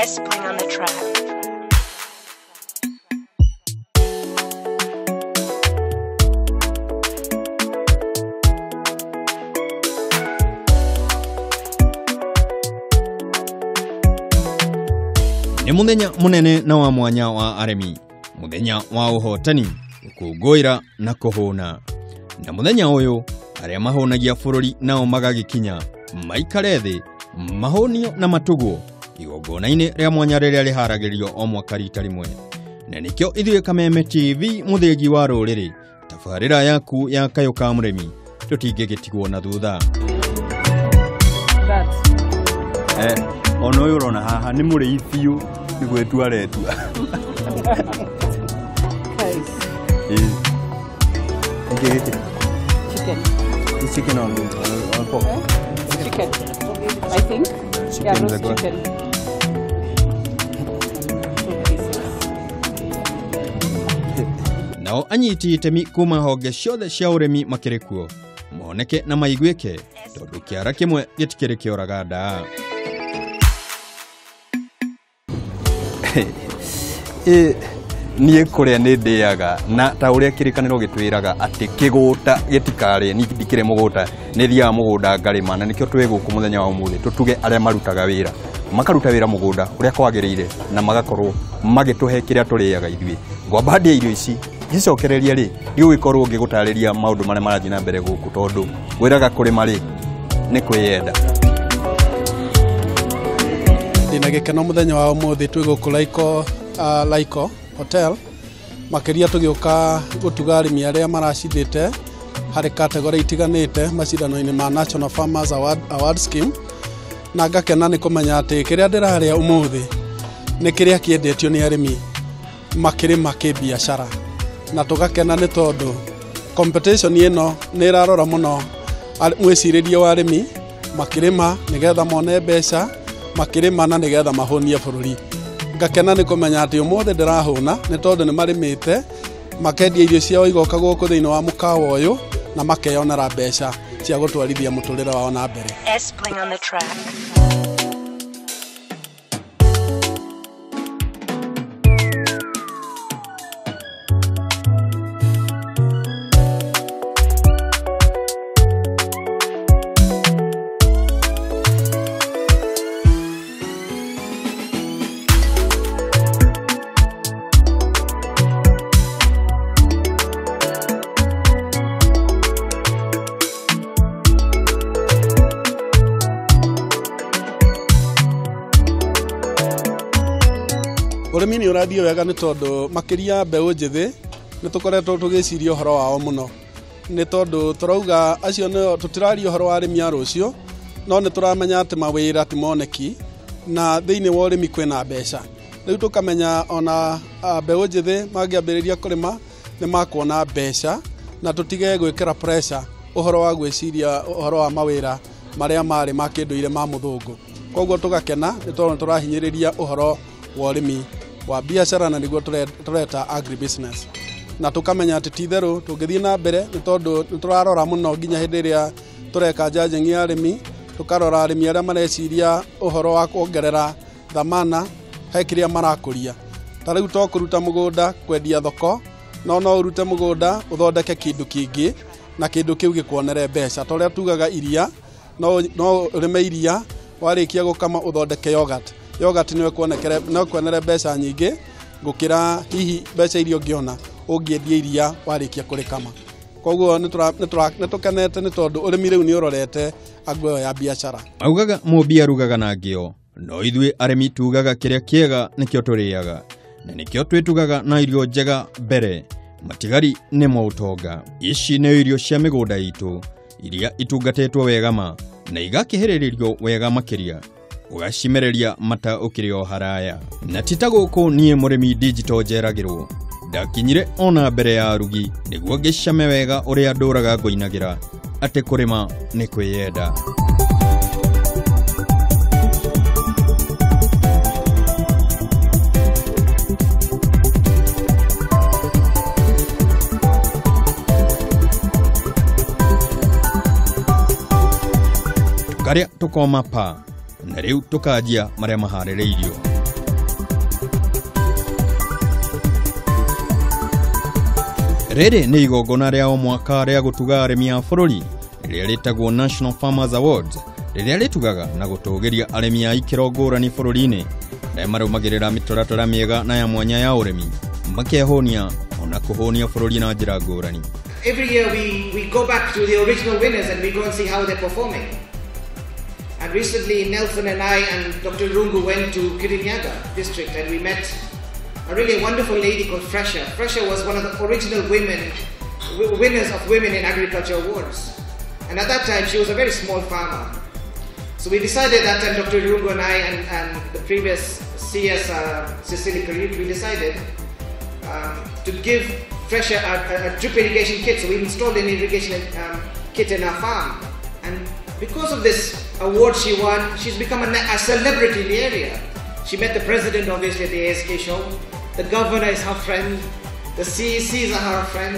S Bling on the track. Nĩ mũthenya mũnene na wa mwanya wa arĩmi, mũthenya wa ũhotani, gũkũngũĩra na kũhũna. Na mũthenya ũyũ arĩa mahũnagia bũrũri nao magagĩkinya maikare thĩ mahũnio na matugwo igongona-inĩ rĩa mwanya rĩrĩa rĩharagĩrio o mwaka rita rĩmwe. Na nĩkĩo ithuĩ Kameme TV mũthĩgi wa rũrĩrĩ, tabarĩra yaku ya Kayũ ka Mũrĩmi tũtingĩgĩtigwo na thutha. Ona ũyũ ũrona haha nĩ mũrĩi biũ, nĩ gwĩtua aretua. Chicken. It's chicken on pork. Chicken, I think. Chicken, yeah, roast chicken. Nao anyiti itemi kuma honge ciothe cia ũrĩmi makĩrĩ kuo moneke na maiguĩke tondũ kĩara kĩmwe gĩtikĩrĩ kĩoraga ndaa. Niĩ kũrĩa nĩ ndĩaga na ta ũrĩa kĩrĩkanĩro gĩtwĩraga atĩ kĩgũta gĩtikarĩe, niĩ ndikĩrĩ mũgũta, nĩ thiaga mũgũnda ngarĩma, na nĩkĩo twĩ gũkũ mũthenya wa ũmũthĩ tũtuge arĩa marutaga wĩra, makaruta wĩra mũgũnda ũrĩa kwagĩrĩire na magakorwo magĩtũhe kĩrĩa tũrĩaga ithuĩ. Ngwamba ndĩe irio ici ngicokereria rĩ, ndigũgĩkorwo ngĩgũtarĩria maũndũ marĩa marathiĩ na mbere gũkũ tondũ ngwĩraga kũrĩma rĩ nĩ kwĩyenda. Ndĩna gĩkeno mũthenya wa ũmũthĩ twĩ gũkũ Laiko Hotel, makĩria tũgĩũka gũtuga arĩmi arĩa maracindĩte harĩ kategori itiganĩte macindano-inĩ ma National Farmers Award Scheme, na ngakena nĩ kũmenya atĩ kĩrĩa ndĩrarĩa ũmũthĩ nĩ kĩrĩa kĩendetio nĩ arĩmi makĩrĩma kĩbiacara, na tũgakena nĩ tondũ competition ĩno nĩ ĩrarora mũno mwĩcirĩrie wa arĩmi makĩrĩma nĩgetha mone mbeca, makĩrĩma na nĩgetha mahũnie bũrũri. Ngakena nĩ kũmenya atĩ ũmũthĩ ndĩrahũna nĩ tondũ nĩ marĩmĩte makendia irio ciao igoka gũkũ thĩinĩ wa mũkawa ũyũ na makeyonera mbeca cia gũtwarithia mũtũrĩre wao na mbere. S Bling on the track. Ũrĩmi nĩ ũrathiĩ wega nĩ tondũ makĩria mbeũ njĩthĩ nĩ tũkoretwo tũgĩciria ũhoro wao mũno, nĩ tondũ tũrauga acio nĩo tũtiraria ũhoro wa arĩmi a rũciũ, no nĩ tũramenya atĩ mawĩra ti moneki na thĩinĩ wa ũrĩmi kwĩna mbeca. Rĩu tũkamenya ona mbeũ njĩthĩ mangĩambĩrĩria kũrĩma nĩ makuona mbeca na tũtige gwĩkĩra pressure ũhoro wa gwĩciria ũhoro wa mawĩra marĩa marĩ ma kĩndũire ma mũthũngũ. Koguo tũgakena nĩ tondũ tũrahinyĩrĩria ũhoro wa ũrĩmi wa biacara na nĩguo tũreta agribusiness, na tũkamenya atĩ ti itherũ tũngĩthiĩ na mbere nĩ tondũ nĩ tũrarora mũno nginya hĩndĩ ĩrĩa tũreka judging ya arĩmi, tũkarora arĩmi arĩa mareciria ũhoro wa kuongerera thamana he kĩrĩa marakũria. Ta rĩu to kũruta mũgũnda kwendia thoko, no ũrute mũgũnda ũthondeke kĩndũ kĩngĩ na kĩndũ kĩu gĩkuonere mbeca. Ta ũrĩa tugaga iria, no ũrĩme iria warĩkia gũkama ũthondeke yogurt. Yogurt no kuonere mbeca nyingĩ gũkĩra hihi mbeca iria ũngĩona ũngĩendia iria warĩkia kũrĩkama. Koguo nĩ tũkenete nĩ tondũ ũrĩmi rĩu nĩ ũrorete ango ĩyo ya biacara. Maugaga mũmbi arugaga na ngĩo, no ithuĩ arĩmi tugaga kĩrĩa kĩega nĩkĩo tũrĩaga, na nĩkĩo twĩtugaga na irio njega mbere, matigari nĩ maũtonga. Ici nĩ irio cia mĩgũnda itũ iria itungatĩtwo wega ma na igakĩhĩrĩrio wega makĩria, ũgacimereria mata ũkĩrĩ o haraya. Na ti ta gũkũ niĩ mũrĩmi digital njeragĩrwo, ndakinyire ona mbere ya arugi nĩguo ngĩcame wega ũrĩa ndũraga ngũinagĩra atĩ kũrĩma nĩ kwĩyenda. Tukarĩa tũkoma pa na rĩu tũkanjia marĩa maharĩrĩirio. Rĩrĩ nĩ igongona rĩa o mwaka rĩa gũtuga arĩmi a bũrũri rĩrĩa rĩtagwo National Farmers Awards, rĩrĩa rĩtugaga na gũtũgĩria arĩmi a ikĩro ngũrani bũrũri-inĩ arĩa marũmagĩrĩra mĩtaratara mĩega na ya mwanya ya ũrĩmi, makehũnia ona kũhũnia bũrũri na njĩra ngũrani. Every year we go back to the original winners and we go and see how they're performing. And recently Nelson and I and Dr. Rungu went to Kirinyaga district and we met a really wonderful lady called Fresha. Fresha was one of the original winners of Women in Agriculture Awards. And at that time she was a very small farmer. So we decided that time, Dr. Rungu and I and the previous CS, Cecily Kariuki, we decided to give Fresha a drip irrigation kit. So we installed an irrigation kit in our farm. And because of this award she won, she's become a celebrity in the area. She met the president, obviously, at the ASK show. The governor is her friend. The CECs are her friend.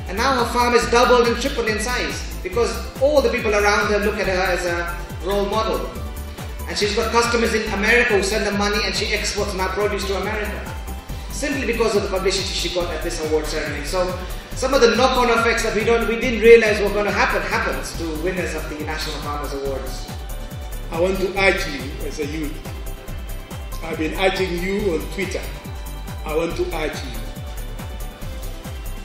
And now her farm is doubled and tripled in size because all the people around her look at her as a role model. And she's got customers in America who send her money, and she exports now produce to America, simply because of the publicity she got at this award ceremony. So some of the knock-on effects that we didn't realize were going to happen, happens to winners of the National Farmers Awards. I want to urge you as a youth. I've been urging you on Twitter. I want to urge you.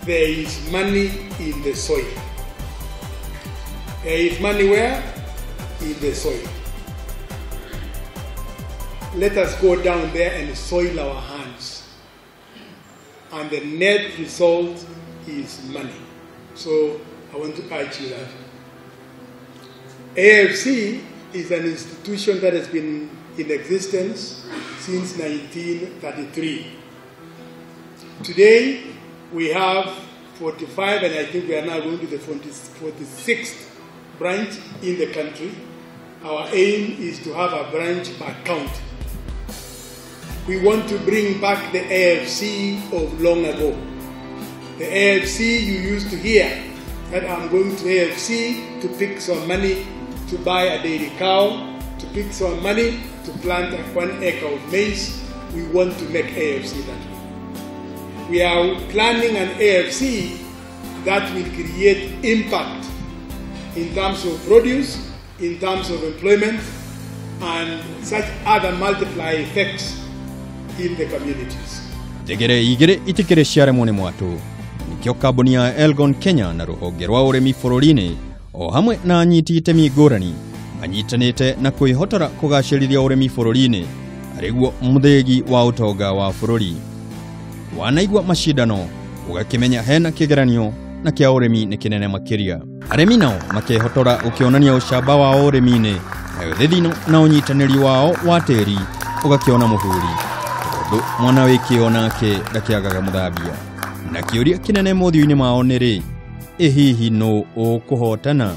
There is money in the soil. There is money where? In the soil. Let us go down there and soil our hands. And the net result is money. So I want to urge you that. AFC is an institution that has been in existence since 1933. Today, we have 45, and I think we are now going to the 46th branch in the country. Our aim is to have a branch per county. We want to bring back the AFC of long ago. The AFC you used to hear, that I'm going to AFC to pick some money to buy a dairy cow, to pick some money to plant 1 acre of maize. We want to make AFC that way. We are planning an AFC that will create impact in terms of produce, in terms of employment, and such other multiply effects in the communities. Thegere igĩrĩ itikĩrĩ ciaremwo nĩ mwatũ. Nĩkĩo kambuni ya Elgon Kenya na rũhonge rwa ũrĩmi bũrũri-inĩ o hamwe na anyiti itemi ngũrani manyitanĩte na kwĩhotora kũgacĩrithia ũrĩmi bũrũri-inĩ arĩguo mũthĩgi wa ũtonga wa bũrũri. Wanaigua macindano ũgakĩmenya hena kĩgeranio na kĩa ũrĩmi nĩ kĩnene makĩria. Arĩmi nao makehotora ũkĩonania ũcamba wao ũrĩmi-inĩ, nayo thithino na ũnyitanĩri wao wa tĩri ũgakĩona mũhuri, tondũ mwana wĩ kĩo nake ndakĩagaga mũthambia. Na kĩũria kĩnene mothiũ-inĩ mao nĩ rĩ, ĩ hihi nũ ũkũhotana?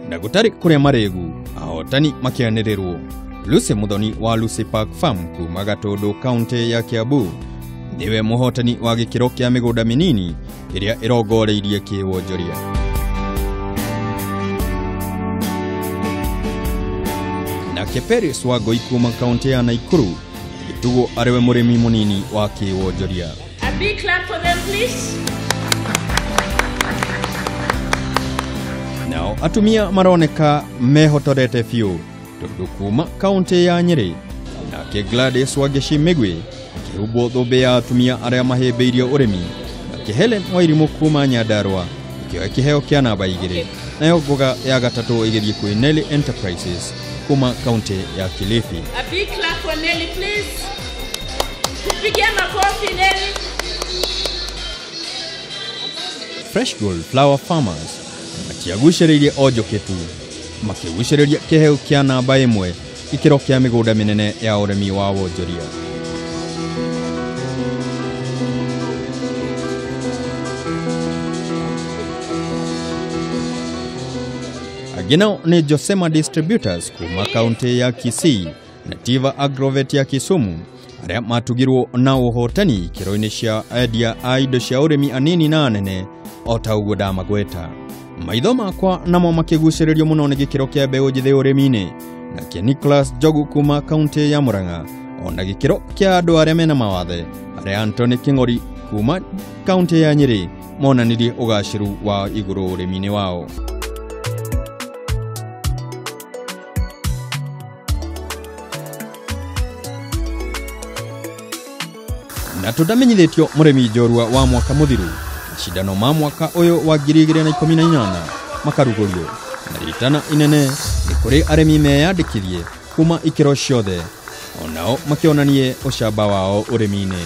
Na gũtarĩ kũrĩa marĩgu, ahotani makĩanĩrĩrwo. Lucy Muthoni wa Lucy Park Farm kuma Gatũndũ kaunti ya Kiambu niwe mũhotani wa gĩkĩro kĩa mĩgũnda mĩnini ĩrĩa ĩrongoreirie kĩwonjoria. Nake Peris Wangũi kuma kaunti ya Naikuru gĩtugwo arĩwe mũrĩmi mũnini wa kĩwonjoria. A big clap for them, please. Nao atumia maroneka mehotorete biũ tondũ kuma kaunti ya Nyĩrĩ nake Gladys Wangeci Mĩgwi akĩhumbwo thũmbĩ ya atumia arĩa mahĩmbĩirie ũrĩmi, nake Helen Wairimũ kuma Nyandarua akĩoya kĩheo kĩa namba 2, nayo ngoga ya gatatũ ĩgĩthiĩ kwĩ Nelly Enterprises kuma kaunti ya Kilifi. A big clap for Nelly, please. Tupigie makofi Nelly. Fresh Gold Flower Farmers matiagucĩrĩirie o njũkĩ tu, makĩgucĩrĩria kĩheo kĩa namba 1 gĩkĩro kĩa mĩgũnda mĩnene ya ũrĩmi wa wonjoria. Angĩ nao nĩ Josema Distributors kuma kaunti ya Kisii na Tiva Agrovet ya Kisumu arĩa matugirwo na ũhotani ikĩro-inĩ cia endia a indo cia ũrĩmi anini na anene o ta ũguo ndamagweta. Maitho makwa namo makĩgucĩrĩrio mũno nĩ gĩkĩro kĩa mbeũ njĩthĩ ũrĩmi-inĩ, nake Nicholas Njogu kuma kaunti ya Murang'a, ona gĩkĩro kĩa andũ arĩa mena mawathe arĩa Anthony King'ori kuma kaunti ya Nyĩrĩ monanirie ũgacĩru wa igũrũ ũrĩmi-inĩ wao. Na tũndamenyithĩtio mũrĩmi njorua wa mwaka mũthiru, macindano ma mwaka ũyũ wa 2018 makarugũrio, na rĩtana inene nĩ kũrĩ arĩmi meyandĩkithie kuma ikĩro ciothe, onao makĩonanie ũcamba wao ũrĩmi-inĩ.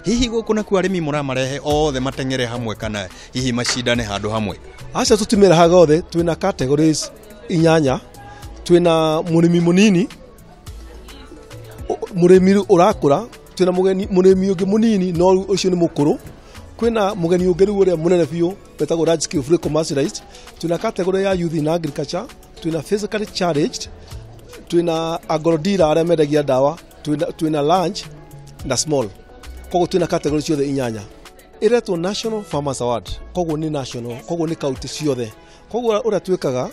Hihi gũkũ nakuo arĩmi mũramarehe othe mateng'ere hamwe kana hihi macindane handũ hamwe? Aca tũtimĩrahaga othe, twĩna categories inyanya. Twĩna mũrĩmi mũnini, mũrĩmi ũrakũra, twĩna mũrĩmi ũngĩ mũnini no ũcio nĩ mũkũrũ, kwĩna mũgeni ũngĩ rĩu ũrĩa mũnene biũ wetagwo large scale fully commercialized, twĩna category ya youth in agriculture, twĩna physically challenged, twĩna agro dealer arĩa mendagia ndawa, twĩna large na small. Koguo twĩna category ciothe inyanya. Ĩretwo National Farmers Award, koguo nĩ national, koguo nĩ county ciothe. Koguo ũrĩa twĩkaga,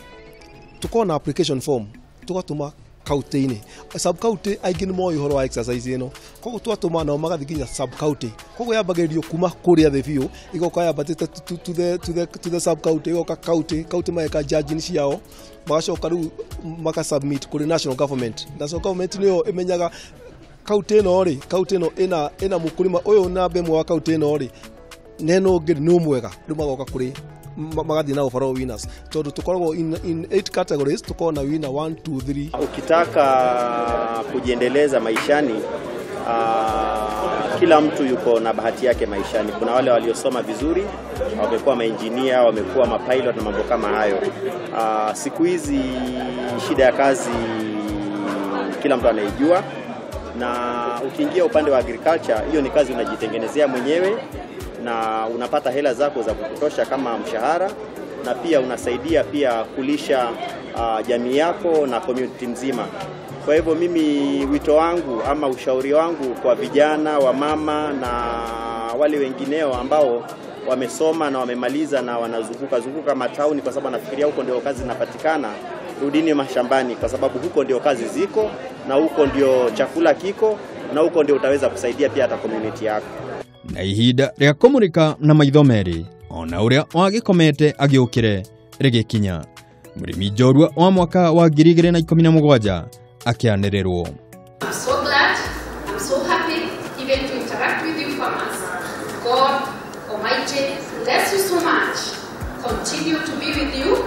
tukorwo na application form tugatuma county-inĩ. Sub county aingĩ nĩ moĩ ũhoro wa exercise ĩno, koguo twatũma nao magathiĩ nginya sub county. Koguo yambagĩrĩrio kuma kũrĩa thĩ biũ, ĩgoka yambatĩte to the sub county, ĩgoka county, county mageka judging ciao, magacoka rĩu maka submit kũrĩ national government. National government nĩyo ĩmenyaga county ĩno rĩ, county ĩno ĩna mũkũrĩma ũyũ namba ĩmwe wa county ĩno rĩ, neno ũngĩ nĩ mwega, rĩu magoka kũrĩ magathiĩ na overall winners, tondũ tũkoragwo in 8 categories, tukoragwo na winner 1 2 3. Ukitaka kujiendeleza maishani, kila mtu yuko na bahati yake maishani. Kuna wale waliosoma vizuri, wamekuwa maengineer, wamekuwa mapilot na mambo kama hayo. Siku hizi shida ya kazi kila mtu anaijua, na ukiingia upande wa agriculture, hiyo ni kazi unajitengenezea mwenyewe na unapata hela zako za kutosha kama mshahara, na pia unasaidia pia kulisha jamii yako na community mzima. Kwa hivyo mimi wito wangu ama ushauri wangu kwa vijana, wamama na wale wengineo ambao wamesoma na wamemaliza na wanazunguka zunguka matauni kwa sababu nafikiria huko ndio kazi zinapatikana, rudini mashambani kwa sababu huko ndio kazi ziko na huko ndio chakula kiko na huko ndio utaweza kusaidia pia hata community yako. Na ihinda rĩa kũmũrĩka na maitho merĩ, ona ũrĩa wagĩkomete agĩũkĩre rĩgĩkinya. Mũrĩmi njorua wa mwaka wa 2017 akĩanĩrĩrwo. I'm so glad, I'm so happy even to interact with you farmers. God Almighty bless you so much. Continue to be with you.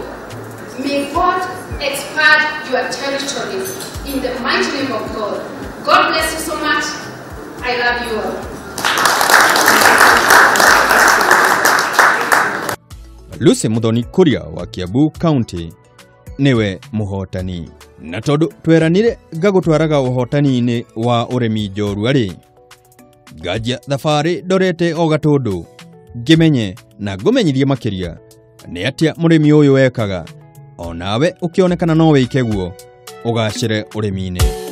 May God expand your territories in the mighty name of God. God bless you so much. I love you all. Lucy Muthoni Kuria wa Kiambu County niwe muhotani. Na tondu tweranire ngagutwaraga uhotani-inĩ wa ũrĩmi njorua rĩ, nganjia thabarĩ ndorete o Gatũndũ ngĩmenye na ngũmenyithie makĩria nĩ atĩa mũrĩmi ũyũ ekaga, onawe ũkĩonekana no wĩke guo ũgacĩre ũrĩmi-inĩ.